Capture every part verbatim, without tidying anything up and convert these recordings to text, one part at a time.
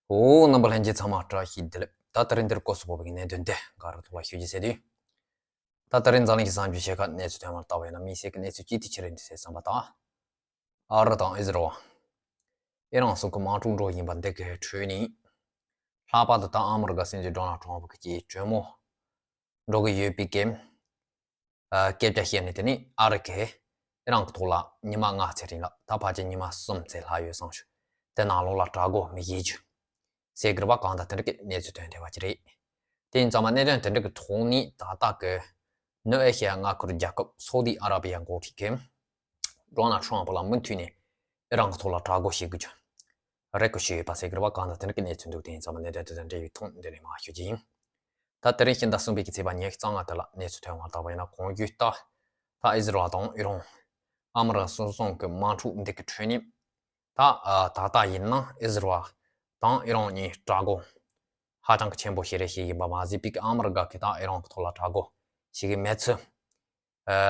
འོ། རྣམ་པ་ལྷན་རྒྱས་ཚང་མ་བཀྲ་ཤིས་བདེ་ལེགས། ད་དེ་རིང་འདིར་སྐོར་སུ་བབས་པའི་གནད་དོན་དེ་ག་རེ་ཐོག་ལ་ཞུ་རྒྱུ་ཟེར་དུས། ད་དེ་རིང་འཛམ་གླིང་གི་གསར་འགྱུར་ཕྱེད་ཀ་གནས་ཚུལ་ཐོན་མར་བལྟ་བས་ན། དམིགས་བསལ་གྱི་གནས་ཚུལ་གཅིག་དེ་ཅི་རེད་འདུག་ཟེར་བསམ་པ་དང་། ཨ་རི་དང་ཨི་ཟི་རལ། ཨི་རན་སོགས་ཀྱི་དམག་འཁྲུག་འགྲོ་བཞིན་པ་འདི་གའི་ཁྲོད་ནས། ལྷག་པར་དུ་ད་ཨ་མི་རི་ཀ་སྲིད་འཛིན་ཌོ་ནལ་ཊམ་ཕ་གི་གྲོས་མོལ་འགྲོ་གི་ཡོད་པའི་སྐད། ཨ། སྐད་ཆ་བཤད་ནས། དེ་ནས་ཨ་རི་གས་ཨི་རན་གྱི་ཐོག་ལ་ཉི་མ་ལྔ་ཚེ་རིང་ལ། ད་ཕལ་ཆེར་ཉི་མ་གསུམ་ཚེ་ལྷག་ཡོད་བསམ་ཞུ། དེ་ནང་ལོགས་ལ་དྲག་རྒོལ་མི་བྱེད་རྒྱུ་ཟེར་གྱི་རེད་པ། གང་ལྟར་དེ་འདྲ་གི་གནས་ཚུལ་ཐོན་བསྡད་པ་ཅིག་རེད། དེ་ཡིན་ཙང་མ་གནད་དོན་དེ་འདྲ་གི་ཐོག་ནས་ད་ལྟ་གི་ནུབ་ཨེ་ཤི་ཡ་མངའ་ཁུལ་རྒྱལ་ཁབ་སོ་ཏི་ཨ་ར་བི་ཡ་འགོ་ཁྲིད་ཀྱིས་ཌོ་ནལ་ཊམ་ཕ་ལ་མུ་མཐུད་ནས་ཨི་རན་གྱི་ཐོག་ལ་དྲག་རྒོལ་བྱེད་དགོས་རྒྱུ་རེ་སྐུལ་བྱས་ཡོད་པ་ཟེར་གྱི་རེད་པ། གང་ལྟར་དེ་འདྲ་གི་གནས་ཚུལ་འདུག་དེ་ཡིན་ཙང་མ་གནད་དོན་དེ་དང་འབྲེལ་བའི་ཐོག་འདི་ནས་མར་ཞུ་རྒྱུ་ཡིན། ད་དེ་རིང་ཕྱི་ཟླ་གསུམ་པའི་གི་ཚེས་པ་ཉི་ཤུ་རྩ་ལྔ་དེ་ལ་གནས་ཚུལ་ཐོན་མར་བལྟ་བ་ཡིན་ན། གོང་ཞུས་ལྟར་ད་ཨི་ཟི་རལ་དང་ཨི་རན། ཨ་མི་རི་ཀ་སོ་སོ་གི་དམག་འཁྲུག་འདི་གི་ཁྲོད་ནས། ད་ཨ་ད་ལྟ་ཡིན་ན་ཨི་ཟི་རལ་དང་ཨི་རན་གཉིས་དྲག་རྒོལ་ཧ་ཅང་གི་ཆེན་པོ་བྱེད་རེས་བྱེད་ཡིན་པ་མ་ཟད་པའི་གི། ཨ་མི་རི་ཀ་གིས་ད་ཨི་རན་གི་ཐོག་ལ་དྲག་རྒོལ་བྱེད་ཀྱི་མེད་ཚུལ་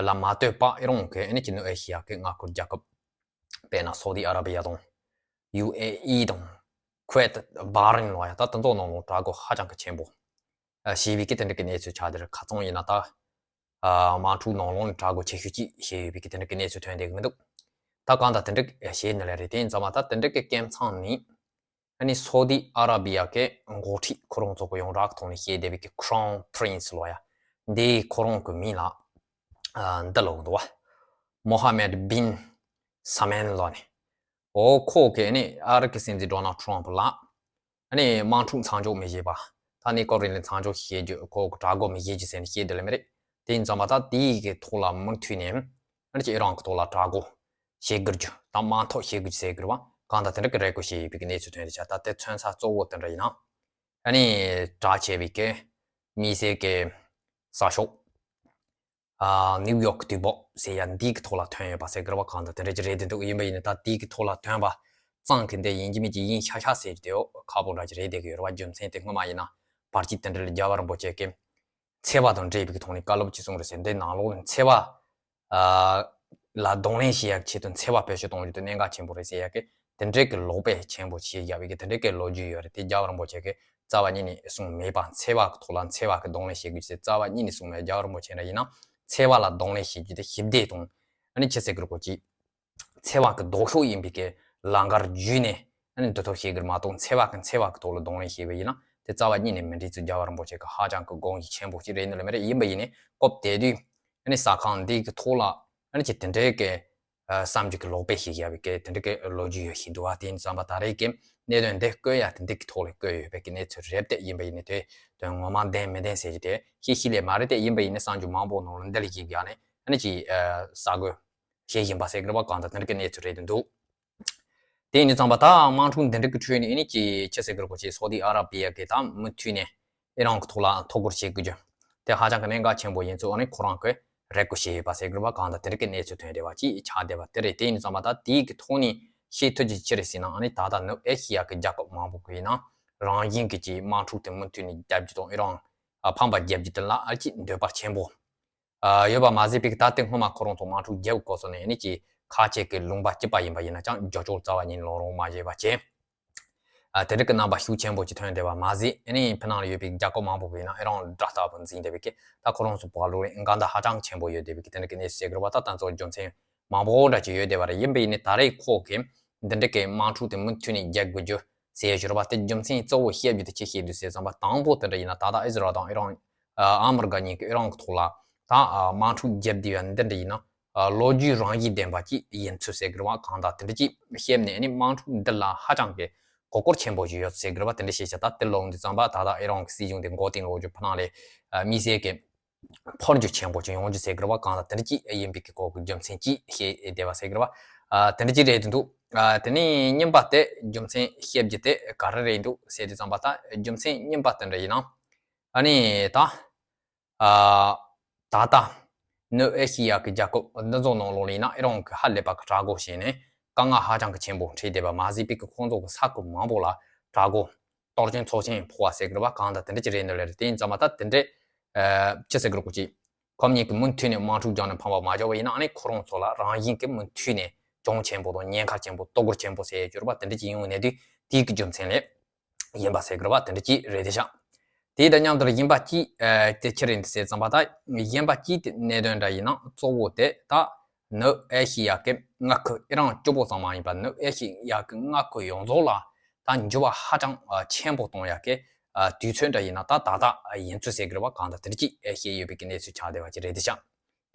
ལ་མ་ལྟོས་པར། ཨི་རན་གིས་ཨ་ནི་གི་ནུབ་ཨེ་ཤི་ཡ་གི་མངའ་ཁུལ་རྒྱལ་ཁབ། དཔེར་ན་སོ་ཏི་ཨ་ར་བི་ཡ་དང་། ཡུ་ཨེ་ཨི་དང་། ཁུ་ཝེད། བྷ་རེན་ལ་ཡ། ད་དེ་ཚོ་ནང་ལོགས་དྲག་རྒོལ་ཧ་ཅང་གི་ཆེན་པོ་བྱས་པའི་གི་དེ་འདྲ་གི་གནས་ཚུལ་ཆགས་བསྡད་རེད། ཁ་རྩང་ཡིན་ན་ད་ཨ་དམག་འཁྲུག་ནང་ལོགས་ནས་དྲག་རྒོལ་ཆེ་ཤོས་ཅིག་བྱས་ཡོད་པའི་གི་དེ་འདྲ་གི་གནས་ཚུལ་ཐོན་བསྡད་གི་མི་འདུག་ད་གང་ལྟར་དེ་འདྲ་བྱས་ནི་ལས་རེད། དེ་ཡིན་ཙང་མ་ད་དེ་འདྲ་གི་སྐབས་མཚམས་ནས། ཨ་ནི་སོ་ཏི་ཨ་ར་བི་ཡ་གི་འགོ་ཁྲིད། ཁོ་རང་ཚོ་གི་ཡོངས་གྲགས་ཐོག་ནས་བཤད་བསྡད་པའི་གི་Crown Prince་ལ་ཡ། འདི་ཁོ་རང་གི་མིང་ལ་ཨ་འདི་ལབ་ཀྱི་འདུག་བ། མོ་ཧ་མེད་བིན་ས་མན་ལབ་ནས། འོ། ཁོ་གིས་ཨ་ནི་ཨ་རི་གི་སྲིད་འཛིན་ཌོ་ནལ་ཊམ་ཕ་ལ་ཨ་ནི་དམག་འཁྲུག་མཚམས་འཇོག་མི་བྱེད་པ། ད་གནས་སྐབས་རིང་ལ་མཚམས་འཇོག་བྱེད་རྒྱུ། ཁོ་གི་དྲག་རྒོལ་མི་བྱེད་རྒྱུ་ཟེར་ནས་བཤད་བསྡད་ལེ་མི་རེད། དེ་ཡིན་ཙང་མ་ད་དེའི་གི་ཐོག་ལ་མུ་མཐུད་ནས་ཨ་ནི་ཅིག་ཨི་རན་གི་ཐོག་ལ་དྲག་རྒོལ་བྱེད་དགོས་རྒྱུ་དང་། དམག་འཐབ་བྱེད་དགོས་རྒྱུ་ཟེར་གི་རེད་པ། གང་ལྟར་དེ་འདྲ་གི་རེ་སྐུལ་བྱས་ཡོད་པའི་གི་གནས་ཚུལ་ཐོན་བསྡད་ཤག་ད་དེ་མཚོན་ས་གཙོ་བོ་དེ་འདྲ་ཡིན་ན། ཨ་ནི་གྲགས་ཆེ་བའི་གི་དམིགས་བསལ་གི་གསར་ཤོག་ཨ་ནིའུ་ཡོག་དུས་བབ་ཟེར་ཡ་འདི་གི་ཐོག་ལ་ཐོན་ཡོད་པ་ཟེར་གི་རེད་པ། གང་ལྟར་དེ་འདྲ་ཅིག་རེད་བསྡད་འདུག་ཡིན་པ་ཡིན་ན་ད་དེ་གི་ཐོག་ལ་ཐོན་པ་ཙང་གི་འདི་ཡིན་གཅིག་མིན་གཅིག་ཡིན་ཤག་ཤག་ཟེར་གྱི་དེ་འོ་ཁག་པོ་འདྲ་ཅིག་རེད་བསྡད་གི་ཡོད་རེད་པ། རྒྱུ་མཚན་དེ་སྔོན་མ་ཡིན་ན་བར་གྱི་དེ་འདྲ་ལ་རྒྱལ་བ་རིན་པོ་ཆེ་གི་འཚེ་བ་དང་འབྲེལ་བའི་གི་ཐོག་ནས་བཀའ་སློབ་ཅིག་གསུངས་རེད་ཟེར། འདི་ནང་ལོགས་ལ་འཚེ་བ་ཨ་ལ་གདོང་ལེན་བྱེད་ཡག་ཆེད་དུ་འཚེ་བ་བེད་སྤྱོད་གཏོང་རྒྱུ་དེ་གནད་འགག་ཆེན་པོ་རེད་ཟེར་ཡག་གི་དེ་འདྲའི་གི་ལོག་པ་ཆེན་པོ་ཞིག་བརྒྱབ་པའི་གི་དེ་འདྲའི་གི་ལོ་རྒྱུས་ཡོད་རེད། དེ་རྒྱལ་བ་རིན་པོ་ཆེ་གིས་རྩ་བ་ཉིད་ནས་གསུངས་མེད་པ། འཚེ་བ་གི་ཐོག་ལ་འཚེ་བ་གི་གདོང་ལེན་བྱེད་དགོས་ཟེར་རྩ་བ་ཉིད་ནས་གསུངས་མེད། རྒྱལ་བ་རིན་པོ་ཆེ་འདྲ་ཡིན་ན་འཚེ་བ་ལ་གདོང་ལེན་བྱེད་རྒྱུ་དེ་ཞི་བདེ་དང་། ཨ་ནི་ཅི་ཟེར་གི་རེད་གོ་ཅིག་འཚེ་བ་གི་ལྡོག་ཕྱོགས་ཡིན་པའི་གི་ལམ་ཁར་བརྒྱུད་ནས་ཨ་ནི་འདི་ཐོག་བྱེད་གི་རེད་མ་གཏོགས། འཚེ་བ་གི་འཚེ་བ་གི་ཐོག་ལ་གདོང་ལེན་བྱས་པ་ཡིན་ན་དེ་རྩ་བ་ཉིད་ནས་མི་འགྲིག་ཚུལ་རྒྱལ་བ་རིན་པོ་ཆེ་གིས་ཧ་ཅང་གི་དགོངས་གཞི་ཆེན་པོ་ཞིག་རེད་ནི་ལ་མི་རེད། ཡིན་པ་ཡིན་ནའི་སྐབས་དེ་དུས་ཨ་ནི་གསར་ཁང་འདི་གི་ཐོག་ལ་ཨ་ནི་ཅིག་དེ་འདྲའི་གི་ཨ་བསམ་རྒྱུ་གི་ལོག་པ་ཞིག་བརྒྱབ་པའི་གི་དེ་འདྲའི་གི་ལོ་རྒྱུས་ཡོད་ཞིག་འདུག་བ། དེ་ཡིན་ཙང་མ་ད་རེས་གི་གནད་དོན་འདི་བཀོད་ཡ་དེ་འདི་གི་ཐོག་ལ་བཀོད་ཡོད་པའི་གི་གནས་ཚུལ་རེད་དེ། ཡིན་པ་ཡིན་ནའི་དེ་དོན་ངོ་མ་བདེན་མི་བདེན་ཟེར་རྒྱུ་དེ་ཤེས་ཤེས་ལེ་མ་རེད་དེ། ཡིན་པ་ཡིན་ནའི་གསར་འགྱུར་མང་པོ་ནང་ལ་འདི་ལ་ཞིག་བརྒྱབ་ནས་ཨ་ནི་ཅིག་ཨ་གསར་འགོད་བྱེད་བཞིན་པ་ཟེར་གི་རེད་པ། གང་ལྟར་དེ་འདྲ་གི་གནས་ཚུལ་རེད་འདུག་དེ་ཡིན་དུས་ཙམ་པ་ད་དམག་འཁྲུག་འདི་འདྲ་གི་ཁྲོད་ནས་ཨ་ནི་ཅིག་ཅི་ཟེར་གི་རེད་གོ་ཅིག་སོ་ཏི་ཨ་ར་བི་ཡ་གིས་ད་མུ་མཐུད་ནས་ཨི་རན་གི་ཐོག་ལ་འཐོར་རྒོལ་བྱེད་དགོས་རྒྱུ་དེ་ཧ་ཅང་གི་གནད་འགག་ཆེན་པོ་ཡིན་ཚུལ་ཨ་ནི་ཁོ་རང་གིས་རེ་སྐུལ་བྱས་ཡོད་པ་ཟེར་གི་རེད་པ། གང་ལྟར་དེ་འདྲ་གི་གནས་ཚུལ་ཐོན་བསྡད་པ་ཅིག་ཆགས་བསྡད་པ་དེ་རེད། དེ་ཡིན་དུས་ཙམ་པ་ད་དེའི་གི་ཐོག་ནས་ཤེས་ཐུབ་རྒྱུ་ཅི་རེད་ཟེར་ན། ཨ་ནི་ད་ལྟ་ནུབ་ཨེ་ཤི་ཡ་གི་རྒྱལ་ཁབ་མང་པོ་གི་ཡིན་ན་རང་བཞིན་གི་ཅིག་དམག་འཁྲུག་དེ་མུ་མཐུད་ནས་རྒྱག་རྒྱུ་དང་ཨི་རན་ཨ་ཕམ་པ་རྒྱག་རྒྱུ་དེ་ལ་ཨ་ཅིག་འདོད་པ་ཆེན་པོ་ཨ་ཡོད་པ་མ་ཟད་པའི་གི་ད་ལྟའི་སྔོན་མ་ཁོ་རང་ཚོ་དམག་འཁྲུག་རྒྱག་གོ་སོང་ནས་ཨ་ནི་ཅིག་ཁ་ཆེ་གི་ལུང་པ་སྐྱིད་པ་ཡིན་པ་ཡིན་ན་ཅང་རྒྱུ་ཕྱོགས་རྩ་བ་ཉིད་ལོག་རོགས་མ་བྱས་པ་བྱས། ཨ་དེ་འདྲ་གི་རྣམ་པ་ཤུགས་ཆེན་པོ་ཅིག་ཐོན་བསྡད་པ་མ་ཟད། ཨ་ནི་ཕྱི་ནང་ལ་ཡོད་པའི་རྒྱལ་ཁབ་མང་པོ་གི་ཡིན་ན་ཨི་རན་དགྲ་ལྟ་བུ་འཛིན་བསྡད་པའི་གི་ད་ཁོ་རང་ཚོ་བར་ལོགས་ལ་འགལ་ཟླ་ཧ་ཅང་ཆེན་པོ་ཡོད་བསྡད་པའི་གི་དེ་འདྲ་གི་གནས་ཚུལ་ཟེར་གི་རེད་པ། ད་ད་ཚོ་རྒྱུ་མཚན་མང་པོ་འདྲ་ཅིག་ཡོད་བསྡད་པ་རེད། ཡིན་པ་ཡིན་ནའི་ད་རེས་ཁོ་གིས་འདི་འདྲ་གི་དམག་འཁྲུག་དེ་མུ་མཐུད་ནས་རྒྱག་དགོས་རྒྱུ་ཟེར་ཡོད་ཞུ་རེད་པ། དེ་རྒྱུ་མཚན་གཙོ་བོ་བཤད་རྒྱུ་དེ་ཅི་བཤད་འདུག་ཟེར་ཙམ་པ་དང་པོ་དེ་འདྲ་ཡིན་ན་ད་ལྟ་ཨི་ཟི་རལ་དང་ཨི་རན་ཨ་ཨ་མི་རི་ཀ་གཉིས་ཀྱིས་ཨི་རན་གི་ཐོག་ལ་ད་ཨ་དམག་འཁྲུག་བརྒྱབ་བསྡད་ཡ་འདི་འདྲ་ཡིན་ན་ཨ་ལོ་རྒྱུས་རང་བཞིན་ལྡན་པ་ཅིག་ཡིན་ཚུལ་ཟེར་གི་རེད་པ། གང་ལྟར་དེ་འདྲ་ཅིག་བཤད་ནས་ཨ་ནི་དམག་འཁྲུག་འདི་ལ་ཧ་ཅང་གི་མགོ་སྐོར་ཆེན་པོ་ཞིག་ཡོད་ཟེར་གི་རེད་པ། དེ་འདྲ་བཤད་བྱས་ད་དེ་ལོག་འདི་ཙམ་པ་ད་ལྟ་ཨི་རན་གི་སྲིད་གཞུང་དེ་འགོ་རྟིང་སློག་རྒྱུ་ཕྱི་ནང་ལ་ཨ་དམིགས་བསལ་གི་འཕོ་འགྱུར་ཆེན་པོ་ཅིག་ཡོང་རྒྱུ་ཟེར་གི་རེད་པ། གང་ལྟར་དེ་འདྲ་ཅིག་ཡིན་པའི་གི་སྐོར་གི་རྒྱུ་མཚན་ཅིག་བཤད་བསྡད་པ་ཟེར་གི་རེད་པ། ཨ་དེ་འདྲ་ཅིག་རེད་འདུག་ཨ་དེ་ནས་གཉིས་པ་དེ་རྒྱུ་མཚན་བཤད་རྒྱུ་དེ་ག་རེ་རེད་འདུག་ཟེར་དུས་ཙམ་པ་ད་རྒྱུ་མཚན་གཉིས་པ་དེ་འདྲ་ཡིན་ན་ཨ་ནི་ད་ཨ་ད་ལྟ་ནུབ་ཨེ་ཤི་ཡ་གི་རྒྱལ་ཁབ་འདི་ཚོ་ནང་ལོགས་ལ་ཡིན་ན་ཨི་རན་གི་ཧ་ལས་པ་གི་དྲག་རྒོལ་བྱས་ནས་དཀའ་ངལ་ཧ་ཅང་གི་ཆེན་པོ་འཕྲད་བསྡད་པ་མ་ཟད་པའི་གི་ཁོང་ཚོ་གི་ས་ཁུལ་མང་པོ་ལ་དྲག་རྒོལ་གཏོར་སྐྱོན་ཚབས་ཆེན་ཕོག་པ་ཟེར་གི་རེད་པ། གང་ལྟར་དེ་འདྲ་ཅིག་རེད་འདུག་ལེ་རེད། དེ་ཡིན་ཙང་མ་ད་དེ་འདྲའི་ཨ་ཅི་ཟེར་གི་རེད་གོ་ཅིག་ཁོ་གཉིས་ཀྱིས་མུ་མཐུད་ནས་དམག་འཁྲུག་རྒྱག་ནས་ཕམ་པ་མ་བྱུང་བ་ཡིན་ན་ཨ་ནི་ཁོ་རང་ཚོ་ལ་རང་བཞིན་གྱིས་མུ་མཐུད་ནས་གྱོང་ཆེན་པོ་དང་ཉེན་ཁ་ཆེན་པོ་སྡུག་སྒུལ་ཆེན་པོ་ཟེར་ཡོད་རེད་པ། དེ་འདྲ་ཅིག་ཡོང་གནས་དུས་དེའི་གི་རྒྱུ་མཚན་ལས། ཡིན་པ་ཟེར་དགོས་རེད་པ། དེ་འདྲ་ཅིག་རེད་དེ་ཤག་དེ་དང་མཉམ་དུ་ཡིན་པ་ཅིག་ཨ་དེ་ཁྱེད་རང་དེ་ཟེར་ཙམ་པ་ད་ཡིན་པ་ཅིག་དེ་གནད་དོན་འདྲ་ཡིན་ན་གཙོ་བོ་དེ་ད་ནུབ་ཨེ་ཤི་ཡ་གི་མངའ་ཁུལ་ཨི་རན་གཅིག་པོ་ཙམ་མ་ཡིན་པ་ནུབ་ཨེ་ཤི་ཡ་གི་མངའ་ཁུལ་ཡོངས་རྫོགས་ལ་ད་འགྱུར་བ་ཧ་ཅང་ཨ་ཆེན་པོ་གཏོང་ཡ་གི་ཨ་དུས་ཚོད་འདྲ་ཡིན་ན་ད་ད་ལྟ་ཡིན་ཚུལ་ཟེར་དགོས་རེད་པ། གང་ལྟར་དེ་འདྲ་ཅིག་ཨེ་ཤེས་ཡོད་པའི་གི་གནས་ཚུལ་ཆགས་བསྡད་པ་ཅིག་རེད་དེ་ཤག་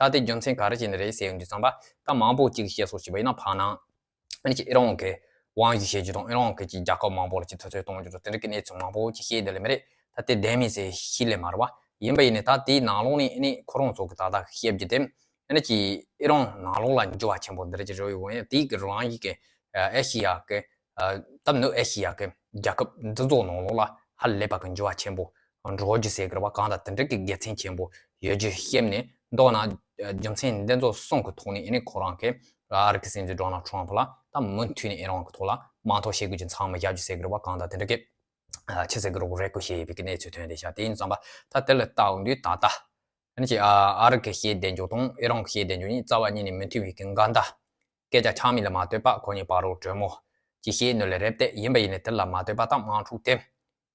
ད་དེ་རྒྱུ་མཚན་ག་རེ་བྱས་ནས་རེད་ཟེར་ཡོང་དུས་ཙམ་པ་ད་མང་པོ་ཅིག་བཤད་སྲོལ་ཞིག་པ་ཡིན་ན་ཕ་ནང་ཨ་ནི་ཅིག་ཨི་རན་གྱི་དབང་ཡོད་བྱེད་རྒྱུ་དང་ཨི་རན་གྱི་ཅིག་རྒྱལ་ཁབ་མང་པོ་ལ་ཅིག་དུས་ཚོད་གཏོང་རྒྱུ་དང་དེ་འདྲ་གི་གནས་ཚུལ་མང་པོ་ཅིག་བཤད་བསྡད་ལེ་མ་རེད། ད་དེ་བདེན་མིན་ཟེར་ཤེས་ལེ་མ་རེད་པ། ཡིན་པ་ཡིན་ནའི་ད་དེའི་ནང་ལོགས་ནས་ཨ་ནི་ཁོ་རང་ཚོ་གི་ད་ལྟ་བཤད་རྒྱུ་དེ་ཨ་ནི་ཅིག་ཨི་རན་ནང་ལོགས་ལ་འགྱུར་བ་ཆེན་པོ་འདི་འདྲ་ཅིག་རེད། ཡོང་ཡ་དེའི་གི་རང་ཡིག་གི་ཨེ་ཤི་ཡ་གི་ད་ནུབ་ཨེ་ཤི་ཡ་གི་རྒྱལ་ཁབ་འདི་ཚོ་ནང་ལོགས་ལ་ཧ་ལས་པ་གི་འགྱུར་བ་ཆེན་པོ་འགྲོ་རྒྱུ་ཟེར་གི་རེད་པ། གང་ལྟར་དེ་འདྲ་གི་དགེ་མཚན་ཆེན་པོ་ཡོད་རྒྱུ་ཤེས་ནས་མདོར་ན་རྒྱུ་མཚན་འདི་ཚོ་གསུམ་གི་ཐོག་ནས་ཨ་ནི་ཁོ་རང་གི་ཨ་རི་གི་སྲིད་འཛིན་ཌོ་ནལ་ཊམ་ཕ་ལ་ད་མུ་མཐུད་ནས་ཨི་རན་གི་ཐོག་ལ་དམག་འཁྲུག་བྱེད་དགོས་རྒྱུ་མཚམས་མི་བཞག་རྒྱུ་ཟེར་གི་རེད་པ། གང་ལྟར་དེ་འདྲ་གི་ཆི་ཟེར་གི་རེད་པ། རེ་སྐུལ་བྱེད་ཡོད་པའི་གི་གནས་ཚུལ་ཐོན་བསྡད་ཤག་དེ་ཡིན་ཙམ་པ་ད་དེ་ལ་ལྟ་འོང་དུས་ད་ལྟ་ཨ་ནི་ཅིག་ཨ་རི་གི་བཤད་བསྡད་རྒྱུ་དང་ཨི་རན་གི་བཤད་བསྡད་རྒྱུ་གཉིས་རྩ་བ་ཉིད་ནས་མི་མཐུན་པའི་གི་འགལ་ཟླ། སྐད་ཆ་ཆ་མེད་ལ་མ་ལྟོས་པ་ཁོ་གཉིས་བར་རོ་གྲོས་མོལ་ཅིག་བྱེད་ནི་ལས་རེད་དེ། ཡིན་པ་ཡིན་ནའི་དེ་ལ་མ་ལྟོས་པ་ད་དམག་འཁྲུག་དེ་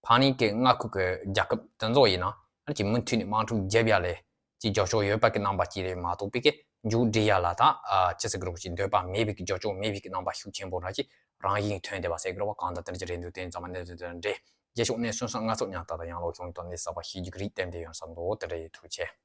ཕ་ནི་གི་མངའ་ཁུལ་གི་རྒྱལ་ཁབ་དེ་ཚོ་ཡིན་ན་ཨ་ནི་ཅིག་མུ་མཐུད་ནས་དམག་འཁྲུག་བརྒྱབ་ཡ་ལས་ཅིག་རྒྱབ་སྐྱོར་ཡོད་པ་གི་རྣམ་པ་ཅིག་རེད་མ་གཏོགས་པའི་གི་མཇུག་སྒྲིལ་ཡ་ལ་ད་ཨ་ཆི་ཟེར་གི་རེད་པ། ཅིག་འདོད་པ་མེད་པའི་གི་རྒྱབ་སྐྱོར་མེད་པའི་གི་རྣམ་པ་ཤུགས་ཆེན་པོ་འདྲ་ཅིག་རང་བཞིན་ཐོན་བསྡད་པ་ཟེར་གི་རེད་པ། གང་ལྟར་དེ་འདྲ་ཅིག་རེད་འདུག་དེ་ཡིན་ཙམ་པ་གནས་ཚུལ་དེ་འདྲ་རེད། རྗེས་ཕྱོགས་གནས་ཚུལ་སོང་ཙང་ང་ཚོ་མཉམ་དུ་ད་ཡང་ལོག་བྱུང་དོན་ནི་གསར་པ་ཤེས་རྒྱུ་གི་རིགས་ཏན་ཏན་ཡོང་ས་འདུག་དེ་འདྲ་ཡིན། ཐུགས་རྗེ་ཆེ།